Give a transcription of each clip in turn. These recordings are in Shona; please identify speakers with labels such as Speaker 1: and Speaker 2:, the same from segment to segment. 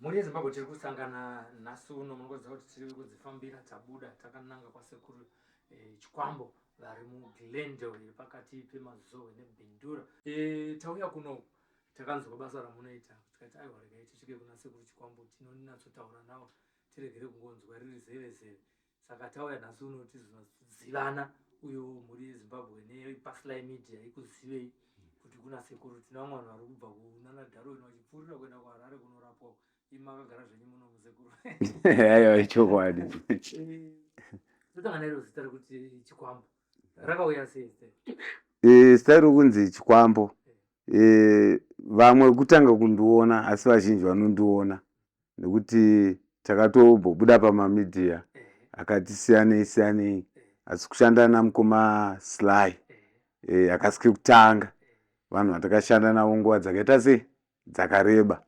Speaker 1: Mhuri yeZimbabwe tiri kusangana nhasi uno, munoziva kuti tiri kudzifambira, tabuda takananga kwasekuru eh, Chikwambo vari muGlendale iri pakati peMazowe neBindura. Eh, tauya kuno takanzwa basa ramunoita tikati aiwa regai tisvike kuna sekuru Chikwambo tinonatsotaura navo tiregere kungonzwa riri zeve zeve. Saka tauya nhasi uno tizozivana uyo mhuri yeZimbabwe nePasly Media ikuzivei kuti kuna sekuru. Tine vamwe vanhu vari kubva kunana Darwin vachipfuurira kuenda kuHarare kunorapwa, imi makagara zvenyu muno musekuru.
Speaker 2: Aiwa, ichokwadi.
Speaker 1: Totanga nero zita rekuti Chikwambo rakauya sei zita?
Speaker 2: Zita rokunzi Chikwambo, vamwe kutanga kundiona, asi vazhinji vanondiona nekuti takatombobuda pamamidhiya akati siyanei siyanei, asi kushanda namukoma Sly akasi kekutanga. Vanhu vatakashanda navo nguva dzakaita sei dzakareba,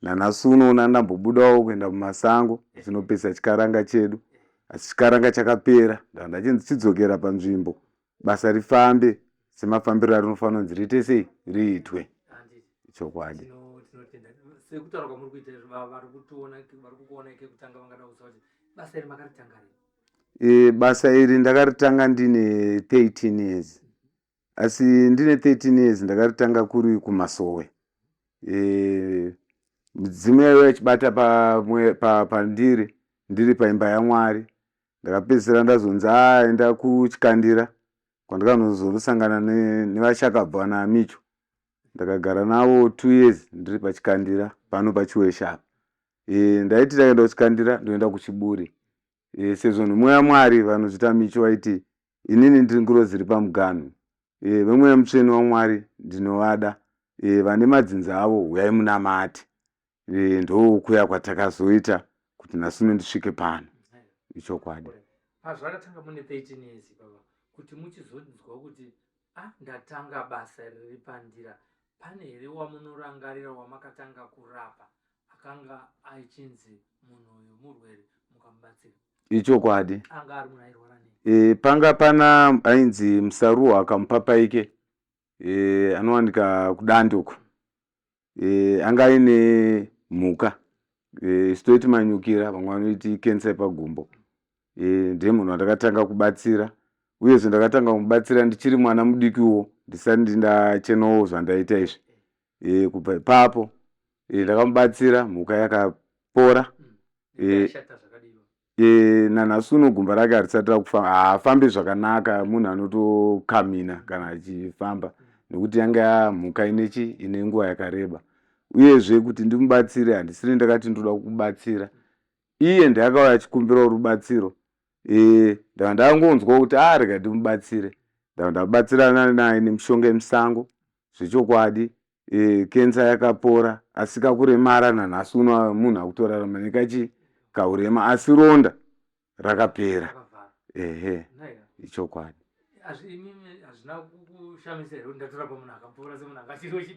Speaker 2: nanhasi unoona ndambobudawo kuenda mumasango tinopesa chikaranga chedu, asi chikaranga chakapera, ndava ndachinzi chidzokera panzvimbo basa rifambe semafambiro arinofanira kunzi riite sei riitwe. Chokwadi.
Speaker 1: Tinotenda. Sekutaura kwamuri kuita izvo, vari kutiona, vari kukuona kekutanga vangada kuziva kuti basa iri makaritanga
Speaker 2: rini? Basa iri ndakaritanga ndine 13 years, asi ndine 13 years ndakaritanga kuri kumasowe. Midzimu yaiva ichibata pandiri ndiri paimba yaMwari. Ndakapedzisira ndazonzi aenda kuChikandira kwandakanozonosangana nevashakabva naMicho. Ndakagara navo 2 years ndiri paChikandira pano paChiwesha apa. Ndaiti ndakaenda kuChikandira ndoenda kuChiburi, sezvo nomweya Mwari vanozvita Micho vaiti inini ndiri ngirozi iri pamuganhu, vemweya mutsvene waMwari ndinovada, vane madzinza avo huyai munamate. Ndokuya kwatakazoita kuti nhasi uno ndisvike pano. Ichokwadi.
Speaker 1: Pazvakatanga mune 13 years baba, kuti muchizonzwa kuti ah, ndatanga basa riri pandira, pane here wamunorangarira wamakatanga kurapa akanga achinzi munhu uyu murwere mukamubatsira?
Speaker 2: Ichokwadi.
Speaker 1: Anga ari munhu airwara nei?
Speaker 2: Panga pana ainzi Musaruwa akamupapaike, anowanika kuDande uko. Anga aine mhuka, isu toiti manyukira, vamwe vanoiti kensa yepagumbo. Ndiye munhu wandakatanga kubatsira, uyezve ndakatanga kumubatsira ndichiri mwana mudikiwo, ndisati ndachenawo zvandaita izvi. Kubva ipapo ndakamubatsira, mhuka yakapora. Nanhasi uno gumba rake harisati rakufamba, haafambi zvakanaka, munhu anotokamina kana achifamba nekuti yanga yamhuka inechi ine nguva yakareba. Uyezve kuti ndimubatsire handisiri ndakati ndoda kukubatsira, iye ndiakauya achikumbirawo rubatsiro. Ndava ndangonzwa kuti a rega ndimubatsire, ndava ndabatsirana naye nemishonga yemusango. Zvechokwadi kensa yakapora, asi kakuremara nanhasi uno munhu akutorarama nekachi kaurema, asi ronda rakapera. Ehe, ichokwadi.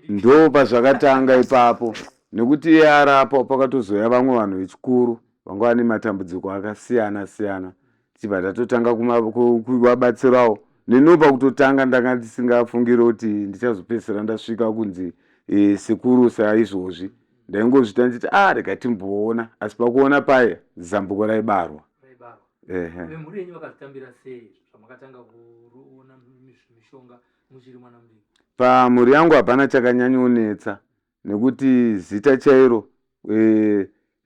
Speaker 2: Ndo pazvakatanga ipapo, nekuti iye arapa pakatozouya vamwe vanhu vechikuru vanga vane matambudziko akasiyana siyana, tichibva tatotanga kuvabatsirawo. Neniwo pakutotanga ndanga ndisingafungiri kuti ndichazopedzisira ndasvika kunzi sekuru saizvozvi. Ndaingozvita ndichiti a rega timboona, asi pakuona paya zambuko raibarwa.
Speaker 1: Ehe. Vemhuri yenyu vakazvitambira sei zvamakatanga kuona mishonga muchiri mwana mudiki?
Speaker 2: Pamhuri yangu hapana chakanyanyonetsa, nekuti zita chairo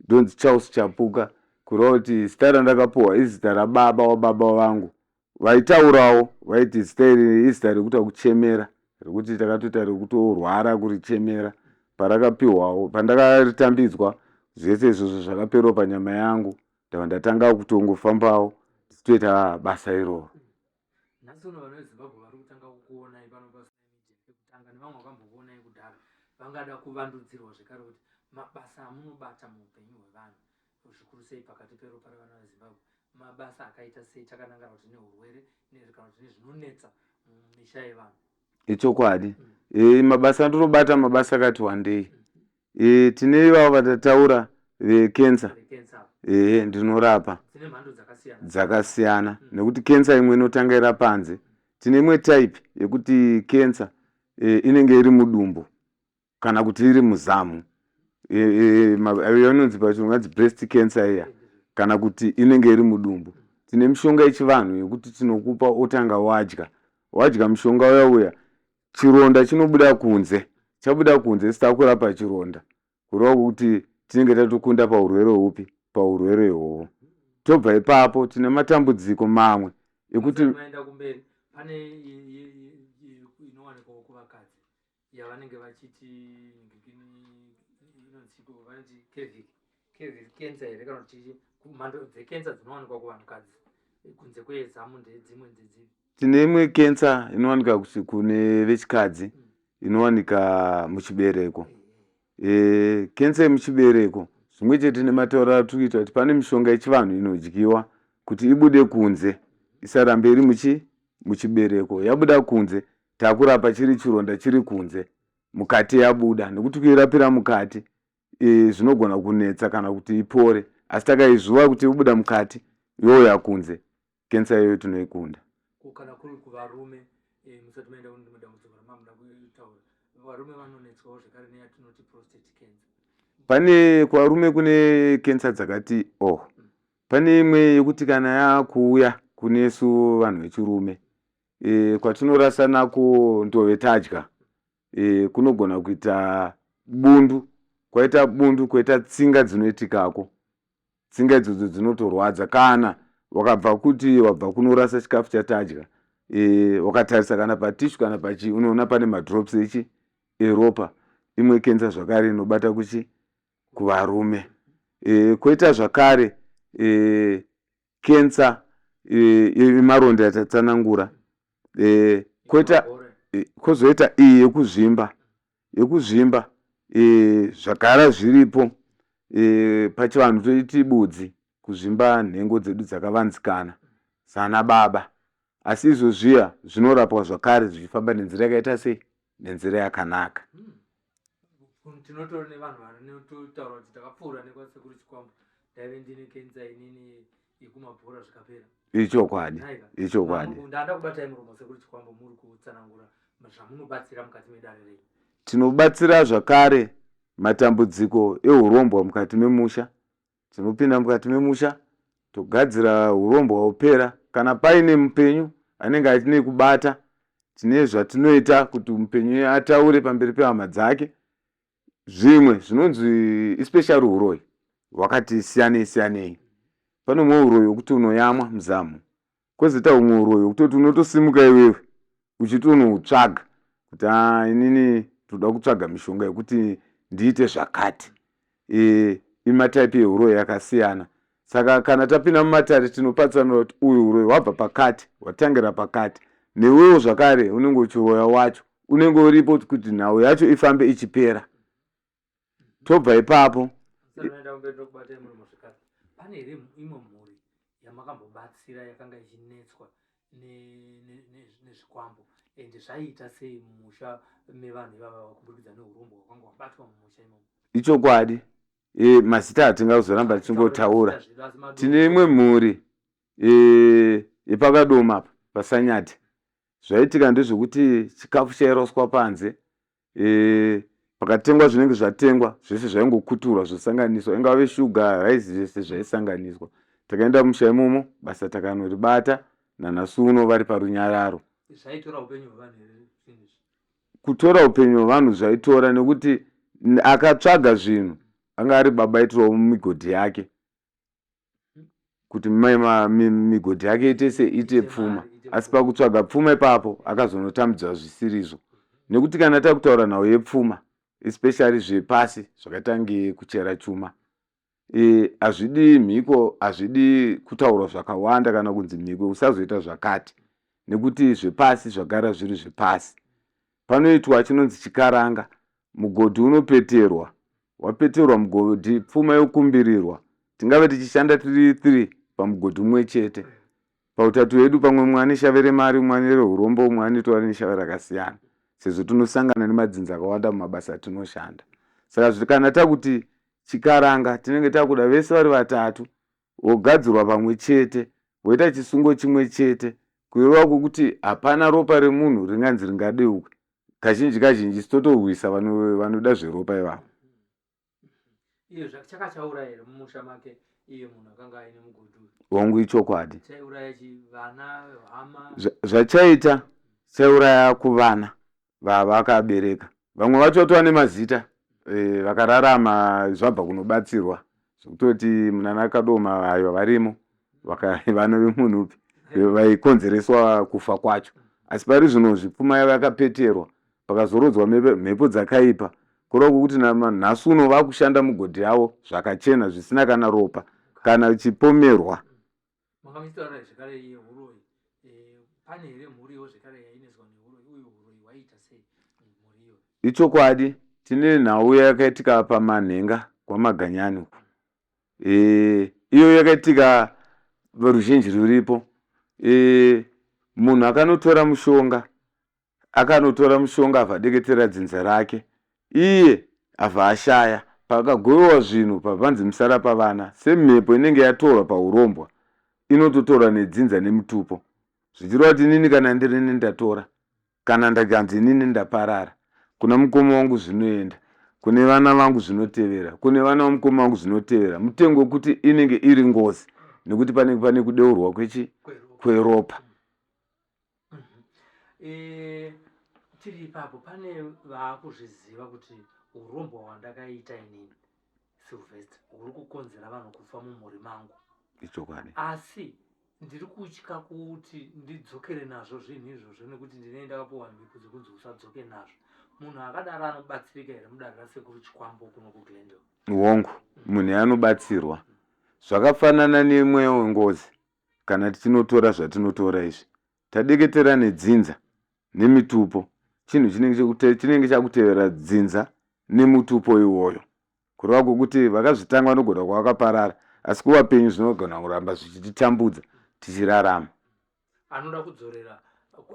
Speaker 2: ndonzi Charles Chapuka, kureva kuti zita randakapuhwa izita rababa wababa vangu. Vaitaurawo vaiti zita iri izita rekuita kuchemera, rekuti takatoita rekutorwara kurichemera. Parakapihwawo, pandakaritambidzwa, zvese izvozvo zvakaperawo panyama yangu, ndava ndatanga kutongofambawo ndichitoita basa iroro.
Speaker 1: Nhasi uno vanhu veZimbabwe vari kutanga kukuonai pano pamedia kekutanga, nevamwe vakambokuonai kudhara vangada kuvandudzirwa zvekare kuti mabasa amunobata muupenyu hwevanhu, zvikuru sei pakati peropa revana veZimbabwe, mabasa akaita sei, takanangana kuti neurwere kana kuti nezvinonetsa mumisha yevanhu?
Speaker 2: Ichokwadi. Mabasa andinobata mabasa akati wandei. Tine ivavo vatataura vekensa, ehe, ndinorapa dzakasiyana, nekuti kensa imwe inotangira panze. Tine imwe type yekuti kensa inenge iri mudumbu kana kuti iri muzamu. Inonzi pachirungu anzi breast cancer iya, kana kuti inenge iri mudumbu. Tine mishonga yechivanhu yekuti tinokupa otanga wadya. Wadya mushonga uya uya, chironda chinobuda kunze. Chabuda kunze sitakurapa chironda. Kureva kuti tinenge tatokunda paurwere hupi? Paurwere ihwohwo. Tobva ipapo tine matambudziko mamwe ekuti
Speaker 1: maenda kumberi pane inowanikwawo kuvakadzi yavanenge vachiti inonziko vanoti kevic kevic cancer here kana kuti mhando dzekensa dzinowanikwa kuvanhukadzi kunze kwezamu ndedzimwe ndedzipi?
Speaker 2: Tine imwe kensa inowanika kune vechikadzi inowanika muchibereko. E, kensa yemuchibereko zvimwe chete nematauro atiri kuita kuti pane mishonga yechivanhu inodyiwa kuti ibude kunze isarambe iri muchi muchibereko. Yabuda kunze takurapa chiri chironda chiri kunze, mukati yabuda, nekuti kuirapira mukati e, zvinogona kunetsa kana kuti ipore, asi takaizvuva kuti ibuda mukati youya kunze, kensa iyoyo tinoikunda.
Speaker 1: Ko kana kuri kuvarume, e, musati maenda kune dambudziko ramamuda kutaura, varume vanonetswawo zvekare neyatinoti prostate cancer?
Speaker 2: Pane kuvarume kune kensa dzakati oh. Pane imwe yekuti kana yakuuya kunesu vanhu vechirume, e, kwatinorasa nako ndove tadya, e, kunogona kuita bundu. Kwaita bundu koita tsinga dzinoitikako. Tsinga idzodzo dzinotorwadza kana wakabva kuti wabva kunorasa chikafu chatadya, e, wakatarisa kana patishu kana pachii unoona pane madrops echi eropa. Imwe kenza zvakare inobata kuchi kuvarume. E, koita zvakare e, kensa yemaronda yatatsanangura. E, koita e, kozoita iyi yekuzvimba yekuzvimba e, zvagara zviripo. E, pachivanhu toiti budzi, kuzvimba nhengo dzedu dzakavanzikana sana baba, asi izvo zviya zvinorapwa zvakare zvichifamba nenzira yakaita sei? Nenzira yakanaka.
Speaker 1: Tinotori nevanhu vanototaura kuti takapfuura nekwasekuru Chikwambo, ndaive ndine kenza inini yekumabhora, zvikapera.
Speaker 2: Ichokwadi, ichokwadi.
Speaker 1: Ndanda kubatai muromo, Sekuru Chikwambo, muri kutsanangura zvamunobatsira mukati medare renyu.
Speaker 2: Tinobatsira zvakare matambudziko eurombwa mukati memusha. Tinopinda mukati memusha togadzira urombwa hupera. Kana paine mupenyu anenge achine kubata, tine zvatinoita kuti mupenyu ataure pamberi pehama dzake. Zvimwe zvinonzi especially uroyi hwakati siyanei siyanei. Pane umwe uroyi hwekuti unoyamwa muzamu, kwozoita humwe uroyi hwekutoti unotosimuka iwewe uchitonoutsvaga kuti a inini toda kutsvaga mishonga yekuti ndiite zvakati. E, imataipi euroyi yakasiyana. Saka kana tapinda mumatare tinopatsanura kuti uyu uroyi hwabva pakati, hwatangira pakati, newewo zvakare unenge uchiroya wacho unenge uripo kuti nhau yacho ifambe ichipera. Tobva ipapo.
Speaker 1: Pane here imwe mhuri yamakambobatsira yakanga ichinetswa nezvikwambo, ende zvaiita sei mumusha mevanhu ivava kuburikidza neurombo hwakanga hwabatwa mumusha imomo?
Speaker 2: Ichokwadi, e, mazita hatingazoramba tichingotaura. Tine imwe mhuri, e, yepakadoma apa paSanyati. Zvaitika ndezvekuti chikafu chairoswa panze, e, pakatengwa zvinenge zvatengwa zvese zvaingokuturwa zvosanganiswa, ingave shuga, raisi, zvese zvaisanganiswa. Takaenda musha imomo, basa takanoribata, nanhasi uno vari parunyararo.
Speaker 1: Zvaitora upenyu hwevanhu here zvinhu izvi?
Speaker 2: Kutora upenyu hwevanhu zvaitora, nekuti akatsvaga zvinhu anga ari baba aitirawo mumigodhi yake kuti migodhi yake ite seite pfuma, asi pakutsvaga pfuma ipapo akazonotambudzwa zvisirizvo. Nekuti kana takutaura nhau yepfuma, especially zvepasi zvakatange kuchera chuma, hazvidi mhiko, hazvidi kutaurwa zvakawanda kana kunzi mhiko usazoita zvakati, nekuti zvepasi zvagara zviri zvepasi. Panoitwa chinonzi chikaranga, mugodhi unopeterwa, wapeterwa mugodhi pfuma yokumbirirwa. Tingave tichishanda tiri 3 pamugodhi umwe chete, pautatu hedu pamwe mumwe ane shave remari, umwe ane reurombo, umwe anotora neshave rakasiyana, sezvo tinosangana nemadzinza akawanda mumabasa atinoshanda. Saka kana takuti chikaranga, tinenge takuda vese vari vatatu wogadzirwa pamwe chete, voita chisungo chimwe chete, kureva kwekuti hapana ropa remunhu ringanzi ringadeuka. Kazhinji kazhinji sitotorwisa vanoda zveropa ivavo.
Speaker 1: Iye chakachauraya here mumusha make iye munhu akanga aine mugodhi uyu?
Speaker 2: Hongu, ichokwadi.
Speaker 1: Chaiuraya chi vana, hama?
Speaker 2: Zvachaita chaiuraya kuvana vavakabereka. Vamwe vacho vatova nemazita e, vakararama zvabva kunobatsirwa zvekutoti munana Kadoma ayo varimo vana vemunhu upi vaikonzereswa kufa kwacho. Asi pari zvino zvipfuma yavo yakapeterwa pakazorodzwa mhepo dzakaipa kureva kwekuti nhasi uno vakushanda mugodhi yavo zvakachena zvisina kana ropa kana chipomerwa.
Speaker 1: Manga muchitaura zvekare yehuroyi, eh, pane here mhuriwo zvekare yainetswa nehuroyi uye huroyi hwaiita sei mhuri iyoyo?
Speaker 2: Ichokwadi, tine nhau yakaitika paManhenga kwaMaganyani uku. E, iyo yakaitika ruzhinji ruripo. E, munhu akanotora mushonga Akanotora mushonga abva adeketera dzinza rake iye abva ashaya. Pakagovewa zvinhu pavanzi musara pavana semhepo inenge yatorwa pahurombwa inototorwa nedzinza nemutupo zvichireva kuti inini kana ndirini ndatora kana ndakanzi inini ndaparara kuna mukoma wangu zvinoenda kune vana vangu zvinotevera kune vana vamukoma wangu zvinotevera mutengo wekuti inenge iri ngozi nekuti panenge pane kudeurwa kwechi kweropa.
Speaker 1: E, tiri ipapo pane vaakuzviziva kuti urombwa hwandakaita inini Sylvester huri kukonzera vanhu kufa mumhuri mangu.
Speaker 2: Ichokwadi.
Speaker 1: Asi ndiri kutya kuti ndidzokere nazvo zvinhu izvozvo nekuti ndinenge ndakapiwa mhiko dzekunzi usadzoke nazvo. Munhu akadaro anobatsirika here mudare raSekuru Chikwambo kuno kuGlendale?
Speaker 2: Hongu, munhu anobatsirwa. Zvakafanana nemweya wengozi. Kana tichinotora zvatinotora izvi tadeketera nedzinza nemitupo chinhu chinenge chakutevera dzinza nemutupo iwoyo kureva kwekuti vakazvitanga vanogona kuva vakaparara asi kuvapenyu zvinogona kuramba zvichititambudza tichirarama.
Speaker 1: Anoda kudzorera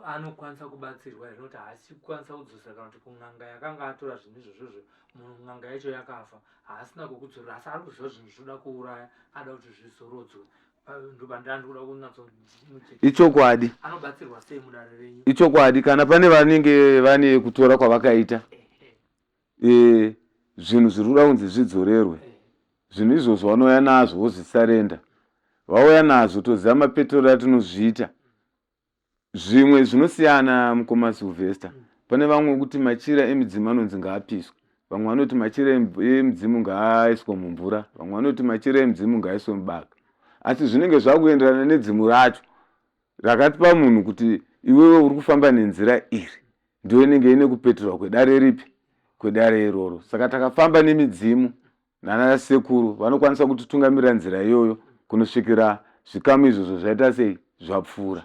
Speaker 1: anokwanisa kubatsirwa here nokuti haasi kukwanisa kudzosera kana kuti kun'anga yakanga atora zvinhu izvozvozvo munhu n'anga yacho yakafa haasina kwekudzorera asi ari kuziva zvinhu zvinoda kuuraya ada kuti zvizorodzwe.
Speaker 2: Ichokwadi, ichokwadi kana pane vanenge vane kutora kwavakaita e, zvinhu zviri kuda kunzi zvidzorerwe zvinhu izvozvo vanouya nazvo vozvisarenda vauya nazvo toziva mapetrori atinozviita Zvimwe zvinosiyana mukoma Sylvester. Pane vamwe kuti machira emidzimu anonzi ngaapiswe. Vamwe vanoti machira emidzimu ngaaiswe mumvura. Vamwe vanoti machira emidzimu ngaaiswe mubaka. Asi zvinenge zvakuenderana nedzimu racho rakatipa munhu kuti iwewe uri kufamba nenzira iri ndiyo inenge ine kupeturwa kwedare ripi kwedare iroro. Saka takafamba nemidzimu nana sekuru vanokwanisa kutitungamirira nzira iyoyo kunosvikira zvikamu izvozvo zvaita sei zvapfuura.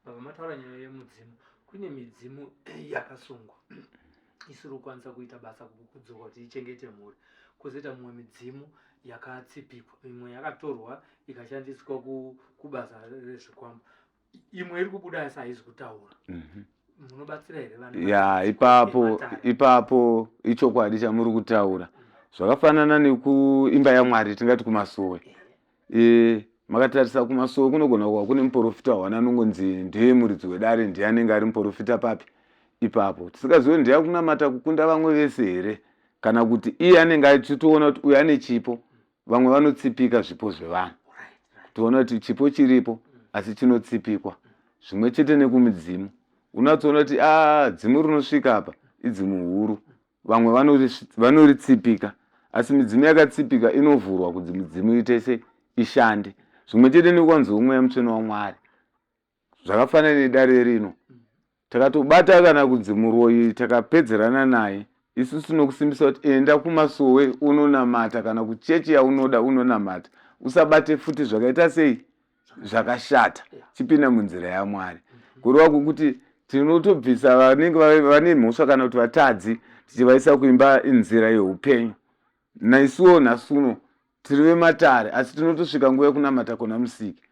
Speaker 1: Baba mataura nyaya yemudzimu, kune midzimu yakasungwa isiri kukwanisa kuita basa kudzoka kuti ichengete mhuri, kwozoita mumwe midzimu yakatsipikwa, imwe yakatorwa ikashandiswa kubasa rezvikwambo, imwe iri kubuda asi haizi kutaura. Munobatsira here vanhu?
Speaker 2: Ya, ipapo ipapo ichokwadi chamuri kutaura. Zvakafanana nekuimba yaMwari tingati kumasowe. E, makatarisa kumasowe kunogona kuva kune muporofita hwana anongonzi ndiye muridzi wedare ndiye anenge ari muporofita papi ipapo tisingazive ndiye akunamata kukunda vamwe vese here kana kuti iye anenge achitoona kuti uyu ane chipo vamwe vanotsipika zvipo zvevanhu toona kuti chipo chiripo asi chinotsipikwa zvimwe chete nekumidzimu unatsoona kuti a ah, dzimu rinosvika apa idzimu huru vamwe vanoritsipika asi midzimu yakatsipika inovhurwa kunzi midzimu ite se ishande zvimwe chete nekwanzi umweya mutsvene wamwari Zvakafanana nedare rino takatobata kana kunzi muroyi takapedzerana naye isu tinokusimbisa kuti enda kumasowe unonamata kana kuchechi yaunoda unonamata usabate futi zvakaita sei zvakashata chipinda munzira yamwari kureva kwekuti tinotobvisa vanenge vane mhosva kana kuti vatadzi tichivaisa kuimba nzira yeupenyu naisuwo nhasi uno tiri vematare asi tinotosvika nguva yekunamata kuna musiki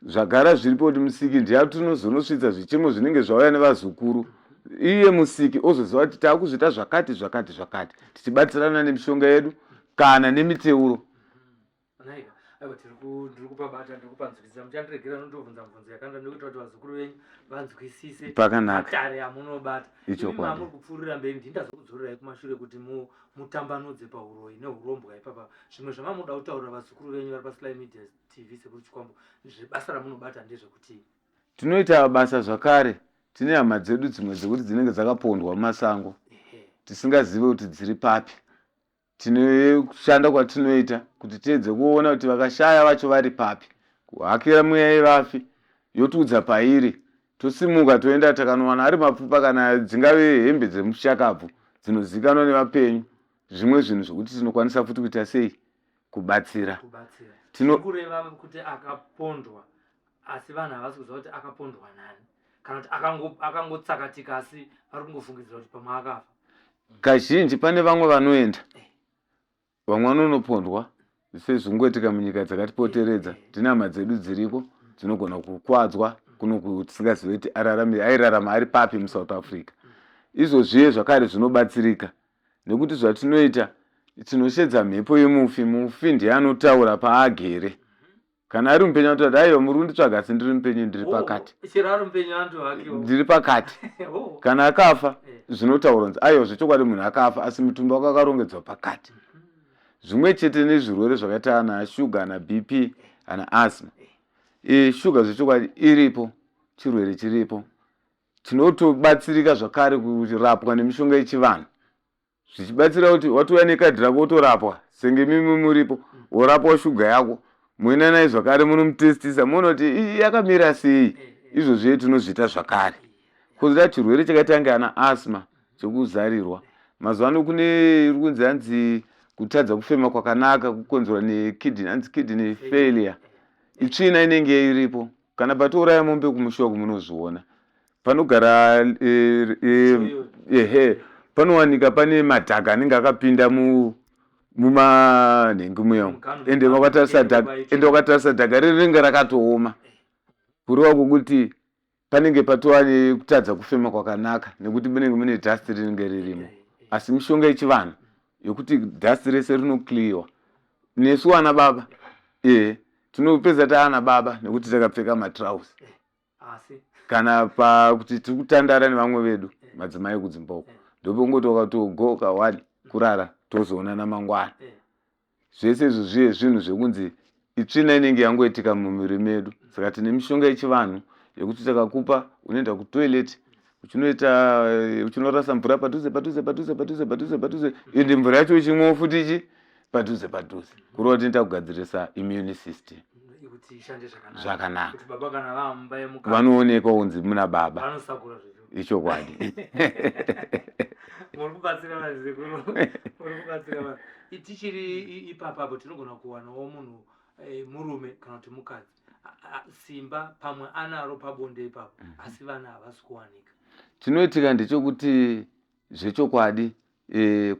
Speaker 2: Zvagara zviripo kuti musiki ndiye atinozonosvitsa zvichemo zvinenge zvauya nevazukuru iye musiki ozoziva kuti taakuzviita zvakati zvakati zvakati tichibatsirana nemishonga yedu kana nemiteuro.
Speaker 1: Aiwa, tiri ku ndiri kupabata, ndiri kupanzwisisa. Muchandiregera nondobvunza mibvunzo yakanda nekuita kuti vazukuru venyu vanzwisise
Speaker 2: Pakanaka.
Speaker 1: Matare amunobata.
Speaker 2: Ichokwadi.
Speaker 1: Imi mamuri kupfuurira mberi, ndini ndazokudzorerai kumashure kuti mutambanudze pauroyi neurombwa ipapa. Zvimwe zvamamuda kutaurira vazukuru venyu vari paSly Media TV, Sekuru Chikwambo, zvebasa ramunobata ndezvekuti?
Speaker 2: Tinoita basa zvakare. Tine hama dzedu dzimwe dzekuti dzinenge dzakapondwa mumasango, tisingazive kuti dziri papi. Tine kushanda kwatinoita kuti tiedze kuona kuti vakashaya vacho vari papi, kuhakira mweya yevafi yotiudza pairi, tosimuka toenda takanowana ari mapfupa kana dzingave hembe dzemushakabvu dzinozivikanwa nevapenyu. Zvimwe zvinhu zvokuti tinokwanisa futi kuita sei kubatsira.
Speaker 1: Kubatsira. Kureva kuti akapondwa asi vanhu havasi kuziva kuti akapondwa nani, kana kuti akangotsakatika asi vari kungofungidzira kuti pamwe akafa.
Speaker 2: Kazhinji pane vamwe vanoenda, vamwe vanonopondwa sezvingoitika munyika dzakatipoteredza. Tine hama dzedu dziriko dzinogona kukwadzwa kuno, tisingazive kuti airarama ari papi muSouth Africa. Izvozviye zvakare zvinobatsirika nekuti zvatinoita, tinoshedza mhepo yemufi. Mufi ndiye anotaura paagere. Kana ari mupenyu anotaura, "Aiwa, muri kunditsvaga asi ndiri mupenyu, ndiri pakati."
Speaker 1: Chero ari mupenyu anotohakiwa.
Speaker 2: "Ndiri pakati." Kana akafa, zvinotaura kunzi, "Aiwa, zvechokwadi munhu akafa, asi mutumbi wake wakarongedzwa pakati." Zvimwe chete nezvirwere zvakaita ana shuga, ana BP, ana asthma. Shuga zvechokwadi iripo, chirwere chiripo. Tinotobatsirika zvakare kurapwa nemishonga yechivanhu, zvichibatsira kuti watouya nekadhi rako, wotorapwa senge mimi muripo, worapwa shuga yako, muina naye zvakare, munomutestisa muona kuti iyi yakamira sei. Izvozviye tinozviita zvakare. Kwozoita chirwere chakaita kunge ana asthma chekuzarirwa. Mazuva ano kune iri kunzi, hanzi kutadza kufema kwakanaka kukonzerwa nekidney, hanzi kidney failure. Itsvina inenge iripo. Kana patouraya mombe kumusha uku, munozviona panogara ehe, panowanika pane madhaka anenge akapinda mumanhengi muya umu. Ende wakatarisa dhaka riri rinenge rakatooma, kureva kwokuti panenge patova nekutadza kufema kwakanaka nekuti munenge mune dust rinenge ririmo. Asi mishonga yechivanhu yokuti dust rese rinoclearwa. Nesu ana baba, ehe, tinopedza taana baba nekuti takapfeka matrausi
Speaker 1: Asi
Speaker 2: kana pakuti tiri kutandara nevamwe vedu madzimai ekudzimba uko, ndopongoti wakatogoka wani kurara, tozoonana mangwana. Zvese izvo zviye zvinhu zvekunzi itsvina inenge yangoitika mumuviri medu. Saka tine mishonga yechivanhu yekuti takakupa, unoenda kutoilet, uchinoita uchinorasa mvura padhuze padhuze padhuze padhuze padhuze padhuze, ende mvura yacho uchimwawo futi ichi padhuze padhuze, kureva kuti inoita kugadzirisa immune system
Speaker 1: kuti ishande zvakanaka.
Speaker 2: Zvakanaka.
Speaker 1: Kuti baba kana vamumba yemukadzi
Speaker 2: vanoonekwa kunzi muna baba.
Speaker 1: Vanosakura zvezvo.
Speaker 2: Ichokwadi.
Speaker 1: Muri kubatsira vanhu, sekuru, muri kubatsira vanhu. Tichiri ipapapo, tinogona kuwanawo munhu murume kana kuti mukadzi simba pamwe anaro pabonde ipapo, asi vana havasi kuwanika.
Speaker 2: Chinoitika ndechekuti zvechokwadi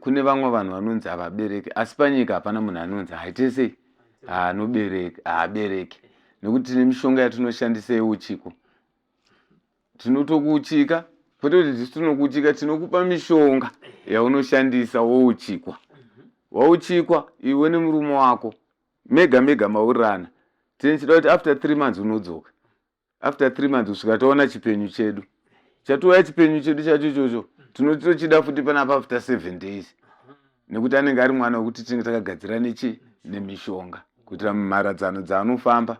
Speaker 2: kune vamwe vanhu vanonzi havabereki, asi panyika hapana munhu anonzi haite sei anobereki haabereki, nekuti tine mishonga yatinoshandisa yeuchiko. Tinotokuuchika, kwete kuti tisu tinokuuchika, tinokupa mishonga yaunoshandisa wouchikwa. Wauchikwa iwe nemurume wako mega mega, maurirana, tinochida kuti after 3 months unodzoka, after 3 months kusvika taona chipenyu chedu chatouya. Chipenyu chedu chacho ichocho tinotochida futi panapa after 7 days, nekuti anenge ari mwana wekuti tinenge takagadzira nechi nemishonga kuitira mharadzano dzaanofamba.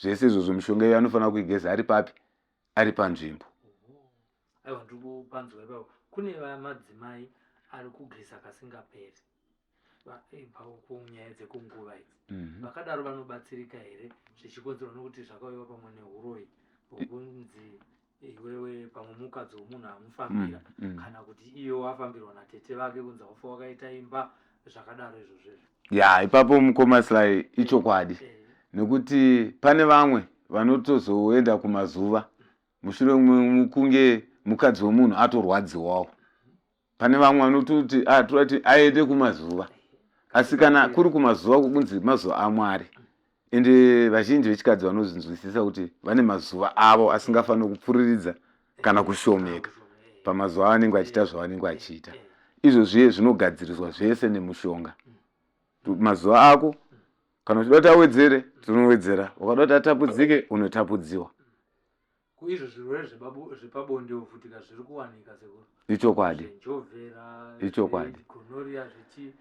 Speaker 2: Zvese izvozvo mishonga iyo anofanira kuigeza ari papi? Ari panzvimbo.
Speaker 1: Aiwa, ndiri kupanzwa ipapo. Kune vamadzimai ari kugeza kasingaperi kunyaya dzekunguva idzi. Vakadaro vanobatsirika here, zvichikonzerwa nokuti zvakauyiwa pamwe neuroyi hwokunzi iwewe pamwe mukadzi womunhu amufambira, kana kuti iye wafambirwa natete vake kunzi haufa wakaita imba, zvakadaro izvozvo izvo?
Speaker 2: Ya, ipapo mukoma Sly, ichokwadi, nekuti pane vamwe vanotozoenda kumazuva mushure mekunge mukadzi wemunhu atorwadziwawo. Pane vamwe vanototi, ah, toda aende kumazuva, asi kana kuri kumazuva kwokunzi mazuva aMwari, ende vazhinji vechikadzi vanozvinzwisisa kuti vane mazuva avo asingafaniri kupfuriridza kana kushomeka pamazuva avanenge vachiita zvavanenge vachiita. Izvo zviye zvinogadziriswa zvese nemushonga. Mazuva ako. Kana uchida kuti awedzere, tinowedzera. Ukada kuti atapudzike, unotapudziwa.
Speaker 1: Ko izvo zvirwere zvepabonde futika zviri kuwanika sekuru?
Speaker 2: Ichokwadi.
Speaker 1: Zvenjovhera,
Speaker 2: Ichokwadi.
Speaker 1: Gonorrhea zvechi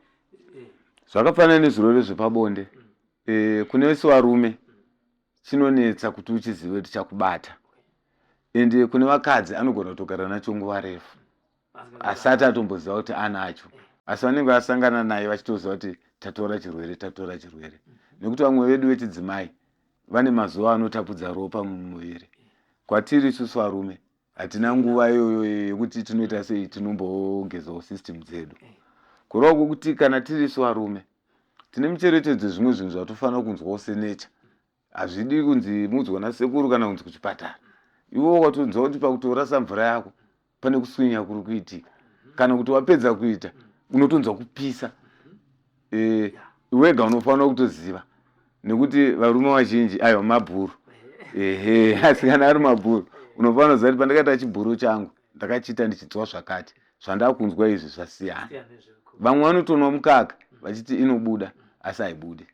Speaker 2: Zvakafanana nezvirwere zvepabonde. Kune vese varume chinonetsa kuti uchizive kuti chakubata. Ende kune vakadzi anogona kutogara nacho nguva refu asati atomboziva kuti anacho, asi vanenge vasangana naye vachitoziva kuti tatora chirwere, tatora chirwere. Nekuti vamwe vedu vechidzimai vane mazuva anotapudza ropa mumuviri. Kwatiri isusu varume hatina nguva iyoyo yekuti tinoita sei, tinombogezawo system dzedu. Kureva kwekuti kana tiri isu varume tine micherechedzo yezvimwe zvinhu zvatofanira kunzwawo senature. Hazvidi kunzi muudzwa nasekuru kana kunzi kuchipatara. Iwe ukatonzwa kuti pakutorasa mvura yako pane kuswinya kuri kuitika, kana kuti wapedza kuita unotonzwa kupisa, wega unofanira kutoziva, nekuti varume vazhinji aiwa mabhuru. Ehe, asi kana ari mabhuru unofanira kuziva kuti pandakaita chibhuru changu ndakachiita ndichinzwa zvakati, zvandakunzwa izvi zvasiyana. Vamwe vanotonwa mukaka vachiti inobuda, asi haibude.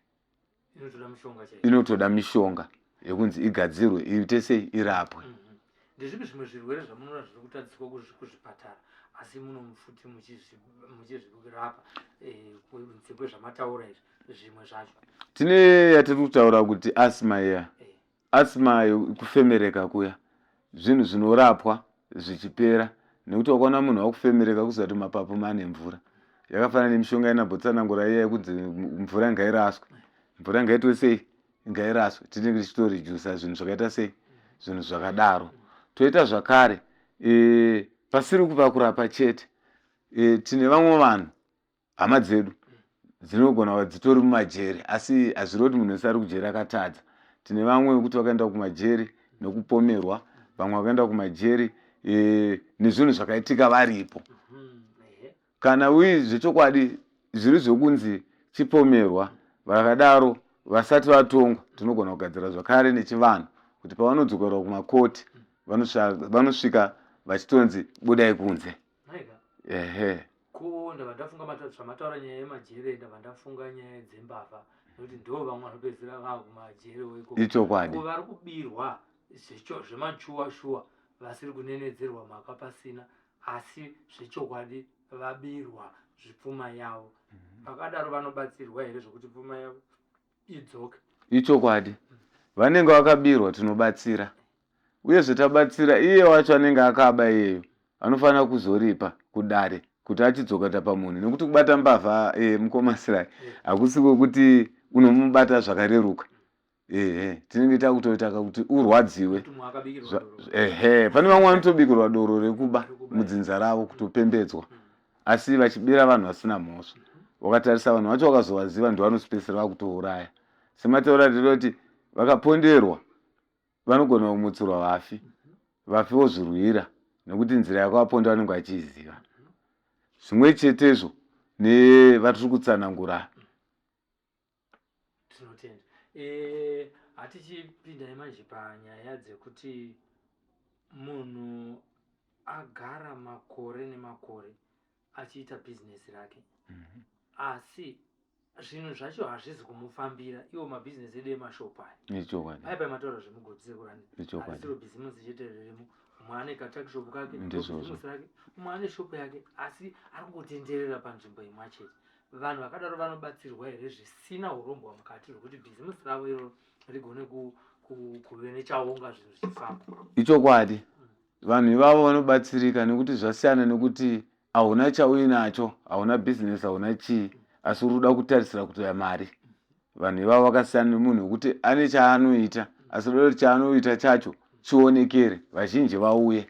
Speaker 2: Inotoda mishonga yekunzi igadzirwe, iite sei, irapwe.
Speaker 1: Ndezvipi zvimwe zvirwere zvamunoona zviri kutadziswa kuzvipatara asi muno futi muchizvirapa, kunze kwezvamataura izvi, zvimwe zvacho?
Speaker 2: Tine yatiri kutaura kuti asthma iya. Asthma, kufemereka kuya, zvinhu zvinorapwa zvichipera, nekuti wakaona munhu wakufemereka kuziva kuti mapapu mane mvura. Yakafanana nemishonga inambotsanangura iya yekunzi mvura ngairaswe, mvura ngaitwe sei, ngairaswe. Tinenge tichitorijusa zvinhu zvakaita sei, zvinhu zvakadaro. Toita zvakare pasiri kupa kurapa chete. Tine vamwe vanhu, hama dzedu dzinogona kuva dzitori mumajeri, asi hazvirevi kuti munhu wese ari kujeri akatadza. Tine vamwe vekuti vakaenda kumajeri nekupomerwa, vamwe vakaenda kumajeri nezvinhu zvakaitika varipo. Kana ui zvechokwadi zviri zvekunzi chipomerwa, vakadaro vasati vatongwa, tinogona kugadzira zvakare nechivanhu kuti pavanodzokerwa kumakoti vanosvika vachitonzi budai kunze. Ehe.
Speaker 1: Ko ndabva ndafunga zvamataura nyaya yemajere, ndabva ndafunga nyaya dzembavha, nekuti ndo vamwe vanopedzisira vakumajere iko.
Speaker 2: Ichokwadi.
Speaker 1: Ko vari kubirwa zvemachuwa shuwa, vasiri kunenedzerwa mhaka pasina, asi zvechokwadi vabirwa zvipfuma yavo, vakadaro vanobatsirwa here zvokuti pfuma yavo idzoke?
Speaker 2: Ichokwadi, vanenge vakabirwa tinobatsira. Uyezve tabatsira iye wacho anenge akaba iyeyo anofanira kuzoripa kudare kuti achidzoka tapa munhu, nekuti kubata mbavha, mukoma Sirai, hakusi kwekuti unomubata zvakareruka. Ehe, tinenge takutoita kuti urwadziwe. Ehe, pane vamwe vanotobikirwa doro rekuba mudzinza ravo kutopembedzwa, asi vachibira vanhu vasina mhosva. Wakatarisa vanhu vacho vakazovaziva, ndo vanosipesera vakutouraya. Semataura tinoti vakaponderwa vanogona kumutsirwa vafi, vafi vozvirwira, nekuti nzira yakavaponda vanenge vachiiziva. Zvimwe chetezvo nevatiri kutsanangura.
Speaker 1: Tinotenda. Hatichipindai manje panyaya dzekuti munhu agara makore nemakore achiita bhizinesi rake, asi zvinhu zvacho hazvizi kumufambira. Iwo mabhizinesi edu emashopu aya, pai pai mataura zvemugodhi sekurani, harisiro bhizimusi chete ririmo. Umwe ane katuckshop kake, bhizimusi rake, umwe ane shopu yake, asi ari kungotenderera panzvimbo imwe chete. Vanhu vakadaro vanobatsirwa here zvisina urombwa mukati, zvokuti bhizimusi ravo iroro rigone kuve nechaunga, zvinhu zvichifamba?
Speaker 2: Ichokwadi, vanhu ivavo vanobatsirika, nekuti zvasiyana nekuti hauna chauinacho, hauna bhizinesi, hauna chii, asi uri kuda kutarisira kutoya mari. Vanhu ivavo vakasiyana nemunhu wekuti ane chaanoita, asi uda kuti chaanoita chacho chionekere, vazhinji vauye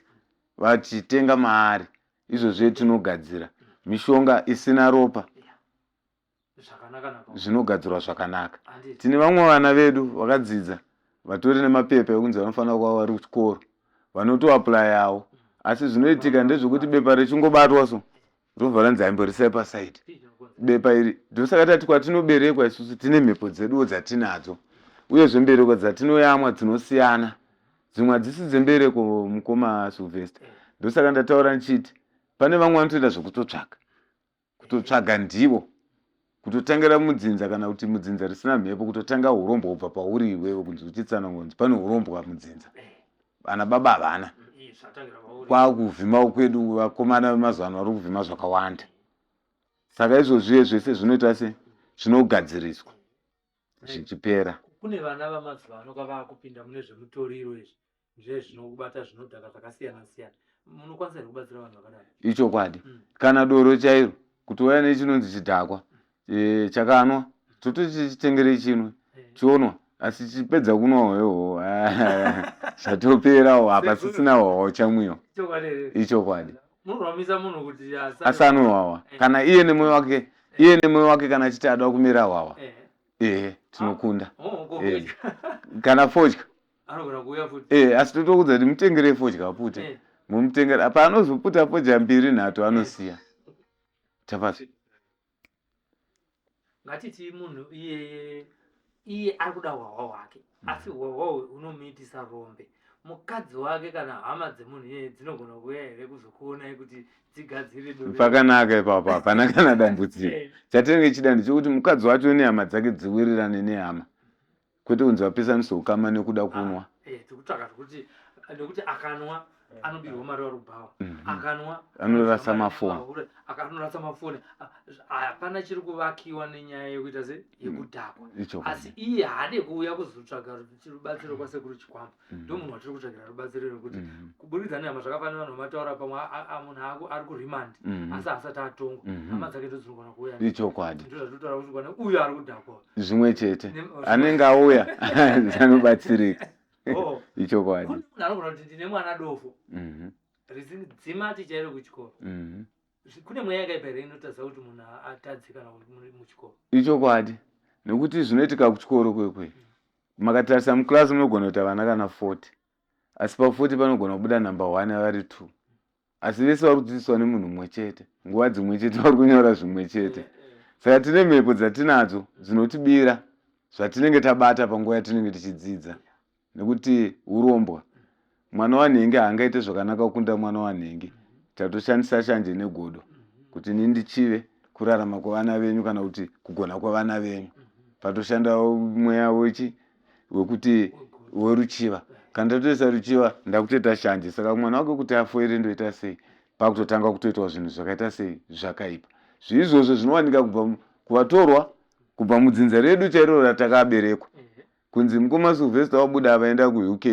Speaker 2: vachitenga maari. Izvozvo tinogadzira mishonga isina ropa, zvinogadzirwa zvakanaka. Tine vamwe vana vedu vakadzidza, vatori nemapepa ekunzi vanofanira kuva vari kuchikoro, vanotoaplayawo, asi zvinoitika ndezvekuti bepa richingobatwa so, robva ranzi aimborisai pasaidi bepa iri. Ndosaka tati kwatinoberekwa isusu tine mhepo dzeduwo dzatinadzo, uyezve mbereko dzatinoyamwa dzinosiyana, dzimwe hadzisi dzembereko, mukoma Sylvester. Ndosaka ndataura ndichiti pane vamwe vanotoita zvekutotsvaga, kutotsvaga ndivo. Kutotangira mudzinza kana kuti mudzinza risina mhepo, kutotanga urombwa kubva pauri iwewe, kunzi uchitsanangura kunzi pane urombwa mudzinza. Ana baba havana. Kwakuvhima kwedu vakomana vemazuva ano vari kuvhima zvakawanda. Saka izvozviye zvese zvinoita se zvinogadziriswa zvichipera.
Speaker 1: Kune vana vamazuva ano kavakupinda mune zvemutoriro izvi zvezvinobata zvinodhaka zvakasiyana siyana, munokwanisa here kubatsira vanhu vakadaro?
Speaker 2: Ichokwadi. Kana doro chairo kutouya nechinonzi chidhakwa chakanwa, totochitengerei chinwe chionwa, asi chipedza kunwa hweho zvatoperawo, hapasisina hwawa uchamwiwa. Ichokwadi.
Speaker 1: Munorwamisa munhu kuti
Speaker 2: asanwe hwawa kana iye nemwoyo wake, iye nemwoyo wake kana achiti ada kumira hwawa, ehe, tinokunda. Kana fodya
Speaker 1: anogona kuuya futi.
Speaker 2: Asi totokuudza kuti mutengerei fodya apute, mumutengera, paanozoputa fodya mbiri nhatu anosiya. Tafasi.
Speaker 1: Ngatiti munhu iyeye iye ari kuda hwahwa hwake, asi hwahwa hunomuitisa rombe. Mukadzi wake kana hama dzemunhu iyeye dzinogona kuuya here kuzokuonai kuti dzigadzire doro?
Speaker 2: Pakanaka ipapo, hapana kana dambudziko. Chatinenge chida ndechekuti mukadzi wacho nehama dzake dziwirirane nehama, kwete kunzi vapesanise ukama nekuda kunwa.
Speaker 1: Tikutsvaka zvekuti nekuti akanwa anobirwa mari vari kubhawa, akanwa
Speaker 2: anorasa mafoni.
Speaker 1: Anorasa mafoni. Hapana chiri kuvakiwa nenyaya yekuita se yekudhakwa. Asi iye haade kuuya kuzotsvaga rubatsiro kwasekuru Chikwambo. Ndo munhu watiri kutsvagira rubatsiro, nekuti kuburikidza nehama, zvakafanira vanhu vamataura, pamwe munhu ari kuremand asi haasati atongwa, hama dzake ndo dzinogona kuuya.
Speaker 2: Ichokwadi.
Speaker 1: Ndo zvatinotaura kuti kwana uyo ari kudhakwa.
Speaker 2: Zvimwe chete, anenge auya anobatsirika. Ichokwadi.
Speaker 1: Munhu anogona kuti ndine mwana dofo dzimati chairo kuchikoro. Kune mweya yakaipa here inotadza kuti munhu atadze kana muchikoro?
Speaker 2: Ichokwadi, nekuti zvinoitika kuchikoro kwekwe, makatarisa muclass munogona kuita vana kana 40, asi pa40 panogona kubuda number 1 vari 2, asi vese vari kudzidziswa nemunhu mumwe chete, nguva dzimwe chete, vari kunyora zvimwe chete. Saka tine mhepo dzatinadzo dzinotibira zvatinenge tabata panguva yatinenge tichidzidza, nekuti urombwa. Mwana wanhenge haangaite zvakanaka kukunda mwana wanhenge. Tatoshandisa shanje negodo kuti ini ndichive kurarama kwevana venyu kana kuti kugona kwevana venyu. Patoshanda mweya wechi wekuti weruchiva. Kana tatoisa ruchiva, ndakutoita shanje, saka mwana wake kuti afoire ndoita sei? Pakutotanga kutoitwa zvinhu zvakaita sei? Zvakaipa. Zviizvozvo zvinowanika kubva kuvatorwa, kubva mudzinza redu chairo ratakaberekwa. Kunzi mukoma Sylvester wabuda vaenda kuUK,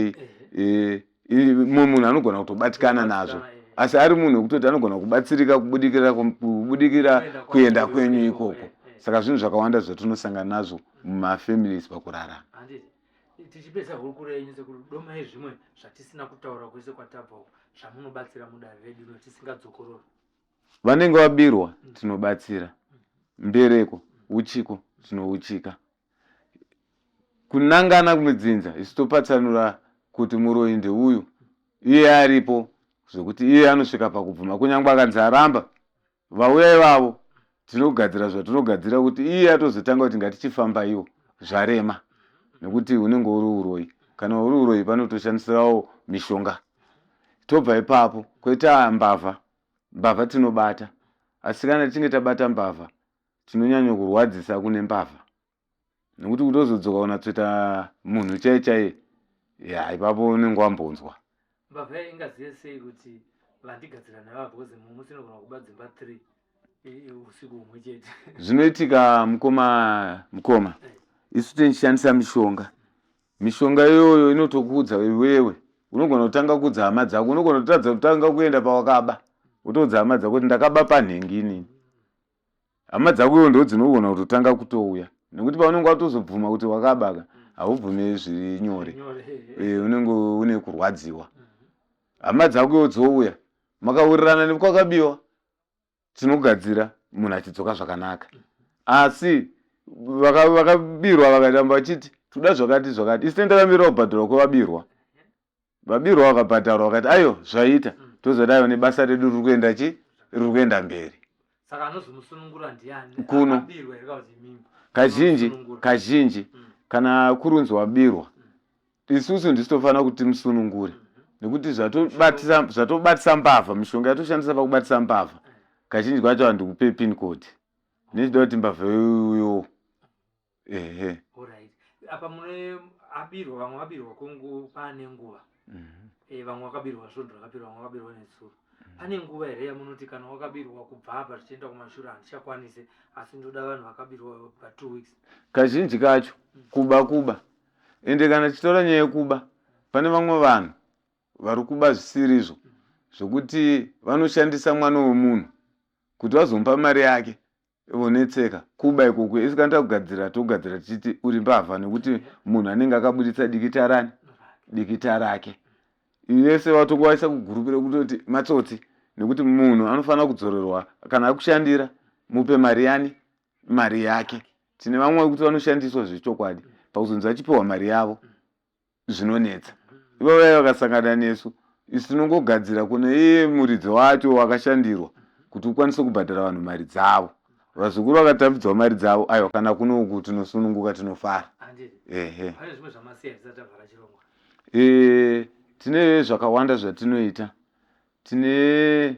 Speaker 2: mumwe munhu anogona kutobatikana nazvo, asi ari munhu wekutoti anogona kubatsirika kubudikira kuenda kwenyu ikoko. Saka zvinhu zvakawanda zvatinosangana nazvo mumafamilies pakurarama.
Speaker 1: Tichipedza hurukuro yenyu, sekuru, domai zvimwe zvatisina kutaura kwese kwatabva uko zvamunobatsira mudare redu ino tisingadzokorori.
Speaker 2: Vanenge vabirwa tinobatsira, mbereko uchiko tinouchika, kunangana kumidzinza isu topatsanura kuti muroyi ndeuyu, iye aripo zvekuti iye anosvika pakubvuma kunyange akanzi aramba. Vauya ivavo tinogadzira zvatinogadzira kuti iye atozotanga kuti ngatichifambaiwo, zvarema, nekuti unenge uri uroyi. Kana uri uroyi panotoshandisirawo mishonga. Tobva ipapo koita mbavha. Mbavha tinobata, asi kana tichinge tabata mbavha tinonyanya kurwadzisa kune mbavha, nekuti kutozodzoka kunatsoita munhu chai chaiye, ya, ipapo unenge wambonzwa.
Speaker 1: Mbavha ingazive sei kuti vandigadzira navava? Because mumwe inogona kuba dzimba 3 usiku humwe chete.
Speaker 2: Zvinoitika, mukoma. Mukoma, isu tinoshandisa mishonga. Mishonga iyoyo inotokuudza iwewe. Unogona kutanga kuudza hama dzako, unogona kutadza kutanga kuenda pawakaba, wotoudza hama dzako kuti ndakaba panhengi inini. Hama dzako iwo ndo dzinogona kutotanga kutouya, nekuti paunenge watozobvuma kuti wakabaka, haubvumi zviri nyore, unenge une kurwadziwa. Hama dzako iwo dzouya, makawirirana nekwakabiwa, tinogadzira, munhu achidzoka zvakanaka. Asi vakabirwa vakatamba vachiti toda zvakati zvakati, isu tendakamirira kubhadharwa kwevabirwa. Vabirwa vakabhadharwa, vakati ayo zvaita, tozoti ayo nebasa redu riri kuenda chi riri kuenda mberi.
Speaker 1: Saka anozomusunungura ndiani?
Speaker 2: Kuno.
Speaker 1: Akabirwa here kana kuti imimi?
Speaker 2: Kazhinji
Speaker 1: Munomusunungura.
Speaker 2: Kazhinji kana kurunzi wabirwa, isusu ndisu tofanira kuti timusunungure, nekuti zvatobatisa mbavha, mishonga yatoshandisa pakubatisa mbavha, kazhinji kwacho handikupe pin code. Ndichida kuti mbavha iyoyo ehe.
Speaker 1: Alright. Apa mune abirwa vamwe vabirwa kongu pane nguva. Eh, vamwe vakabirwa svondo rakapera vamwe vakabirwa nezuro. Pane nguva here yamunoti kana wakabirwa kubva apa zvichienda kumashure handichakwanise asi ndoda vanhu vakabirwa pa 2 weeks.
Speaker 2: Kazhinji kacho kuba kuba. Ende kana tichitora nyaya yekuba pane vamwe vanhu vari kuba zvisirizvo zvekuti vanoshandisa mwana wemunhu kuti vazomupa mari yake vonetseka kuba ikoko isu kana takugadzira togadzira tichiti uri mbavha nekuti munhu anenge akaburitsa dikita rani dikita rake vese vatongovaisa kugurupu rekutoti matsotsi nekuti munhu anofanira kudzorerwa kana akushandira mupe mari yani mari yake tine vamwe vekuti vanoshandiswa zvechokwadi pakuzonzi vachipiwa mari yavo zvinonetsa ivo vaya vakasangana nesu isu tinongogadzira kune iye muridzi wacho wakashandirwa kuti ukwanise kubhadhara vanhu mari dzavo vazukuru vakatambidzwa mari dzavo aiwa kana kunoku tinosununguka tinofara ehe e, tine zvakawanda zvatinoita tine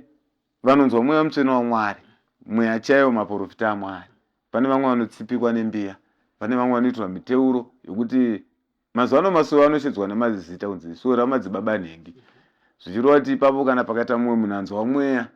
Speaker 2: Vanonzwa mweya mutsvene waMwari, mweya chaiwo maporofita aMwari. Pane vamwe vanotsipikwa nembiya, pane vamwe vanoitirwa miteuro yokuti mazuva ano masowe anoshedzwa nemazita kunzi sowe ramadzibaba nhengi, zvichireva kuti ipapo kana pakaita mumwe munhu anzwa mweya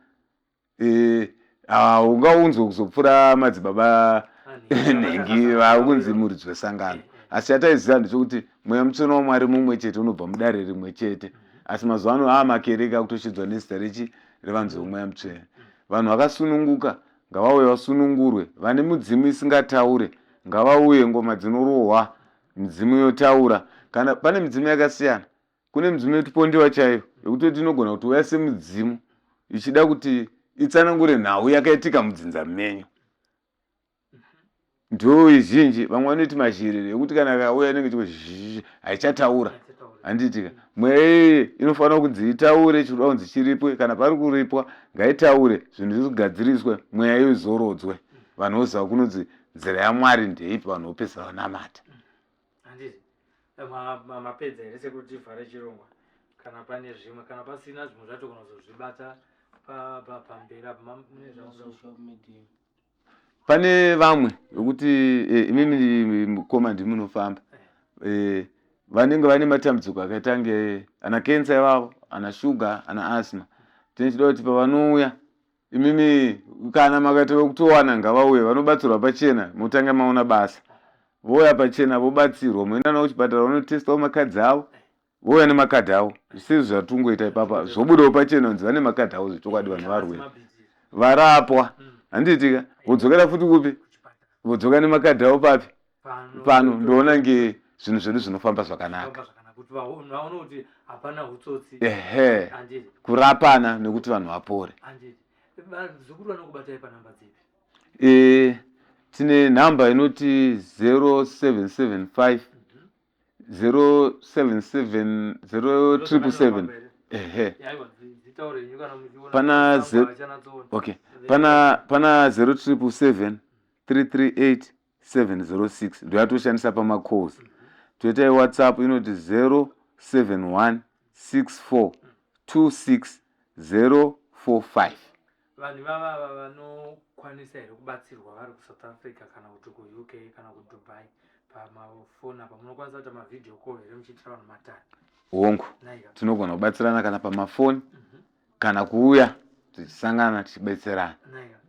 Speaker 2: eh, haungaunzwe kuzopfuura madzibaba nhengi vakunzi muridzi wesangano. Asi chataiziva ndechekuti mweya mutsvene waMwari mumwe chete unobva mudare rimwe chete. Asi mazuva ano aa makereke akutoshedzwa nezita rechi revanzi vomweya mutsvene. Vanhu vakasununguka ngavauye vasunungurwe. Vane mudzimu isingataure ngavauye, ngoma dzinorohwa, midzimu yotaura. Kana pane midzimu yakasiyana, kune midzimu yetipondiwa chaiyo yekutoti inogona kutouya semudzimu ichida kuti itsanangure nhau yakaitika mudzinza menyu. Ndo izhinji vamwe vanoti mazhiriri ekuti kana akauya inenge ichiko zhizhi haichataura handiitika mweya iyoyi inofanira kunzi itaure chiri kuda kunzi chiripwe kana pari kuripwa ngaitaure zvinhu zvigadziriswe mweya iyo izorodzwe vanhu voziva kunonzi nzira yamwari ndeipi vanhu vopedzisa vanamata.
Speaker 1: Handiti mapedza here sekuti tivhare chirongwa kana pane zvimwe kana pasina zvimwe zvacho kana kuzozvibata pamberi apa mune zvamuda.
Speaker 2: Pane vamwe vekuti eh, imimi mukoma ndimi munofamba eh, vanenge vane matambudziko akaita nge ana kensa ivavo ana shuga ana asthma tinochida kuti pavanouya imimi kana makaita vekutowana ngavauye vanobatsirwa pachena motange maona basa vouya pachena vobatsirwa moenda navo kuchipatara vanotestawo makadzi avo vouya nemakadhi avo zvisiri zvatungoita ipapa zvobudawo pachena kunzi vane makadhi avo zvechokwadi vanhu varwere varapwa handiitika vodzokera futi kupi vodzoka nemakadhi avo papi pano ndoona nge zvinhu zvedu zvinofamba zvakanaka ehe kurapana nekuti vanhu vapore. E, tine nhamba inoti 0775 077 0777 ehe pana okay pana pana 0777 338 706 ndoyatoshandisa pamacalls toita yewhatsapp inoti 071 64 26 045.
Speaker 1: Vanhu ivava ava vanokwanisa here kubatsirwa vari kuSouth Africa kana kuti kuUK kana kuDubai pamafoni apa munokwanisa kuita mavideo call here muchiitira vanhu matare?
Speaker 2: Hongu, tinogona kubatsirana kana pamafoni kana kuuya tichisangana tichibetserana.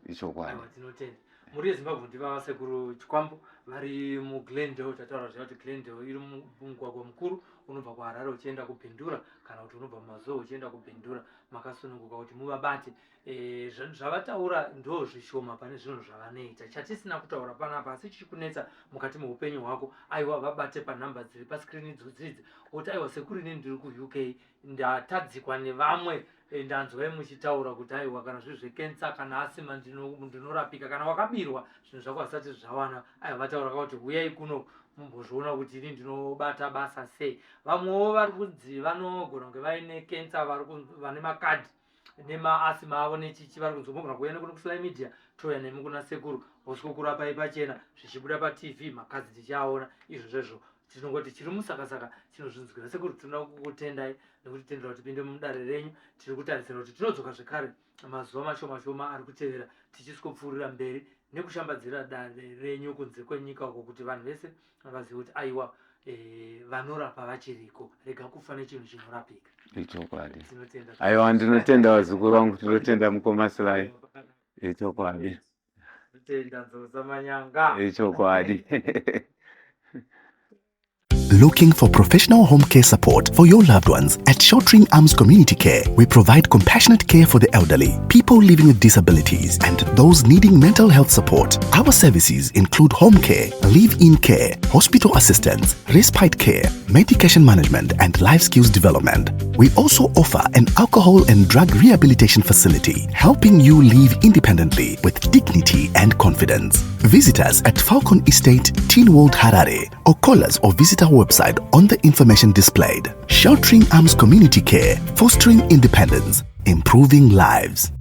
Speaker 2: Ichokwadi.
Speaker 1: Tinotenda. Mhuri yeZimbabwe ndivava sekuru Chikwambo vari muGlendale. Tataura zviya kuti Glendale iri mumugwagwa mukuru unobva kuHarare uchienda kuBindura kana kuti unobva muMazowe uchienda kuBindura. Makasununguka kuti muvabate. E, zvavataura ndo zvishoma pane zvinhu zvavanoita. Chatisina kutaura panapa asi chichikunetsa mukati meupenyu hwako, aiwa vabate panhamba dziri pascreen idzodzidzi woti aiwa sekuru inini ndiri kuUK ndatadzikwa nevamwe eh, ndanzwai muchitaura kuti aiwa kana zviri zvekensa kana asima ndinorapika kana wakabirwa zvinhu zvako hazvisati zvawana aiwa vataura ka kuti huyai kuno mumbozviona kuti ini ndinobata basa sei vamwewo vari kunzi vanogona kunge vaine kensa vane makadhi nemaasima avo nechichi vari kunzi unogona kuuya nekuno kusly media touya nemi kuna sekuru vosvikokurapai pachena zvichibuda patv makadzi tichiaona izvo zvezvo tinongoti chiri musakasaka chinozvinzwira sekuru tinoda kukutendai nekutitendera kuti tipinde mudare renyu tiri kutarisira kuti tinodzoka zvekare mazuva mashoma shoma ari kutevera tichisvikopfuurira mberi. Nekushambadzira dare renyu kunze kwenyika uko kuti vanhu vese vazive kuti aiwa, vanorapa vachiriko. Rega kufa nechinhu chinorapika.
Speaker 2: Ichokwadi.
Speaker 1: Tinotenda.
Speaker 2: Aiwa, ndinotenda vazukuru vangu, tinotenda mukoma Silai. Ichokwadi.
Speaker 1: Tinotenda Nzou Manyanga.
Speaker 2: Ichokwadi.
Speaker 3: Looking for professional home care support for your loved ones? At Sheltering Arms Community Care, we provide compassionate care for the elderly, people living with disabilities, and those needing mental health support. Our services include home care, live in care, hospital assistance, respite care, medication management, and life skills development. We also offer an alcohol and drug rehabilitation facility, helping you live independently with dignity and confidence. Visit us at Falcon Estate, Teen World, Harare, or call us or visit our website on the information displayed. Sheltering Arms Community Care, fostering independence, improving lives.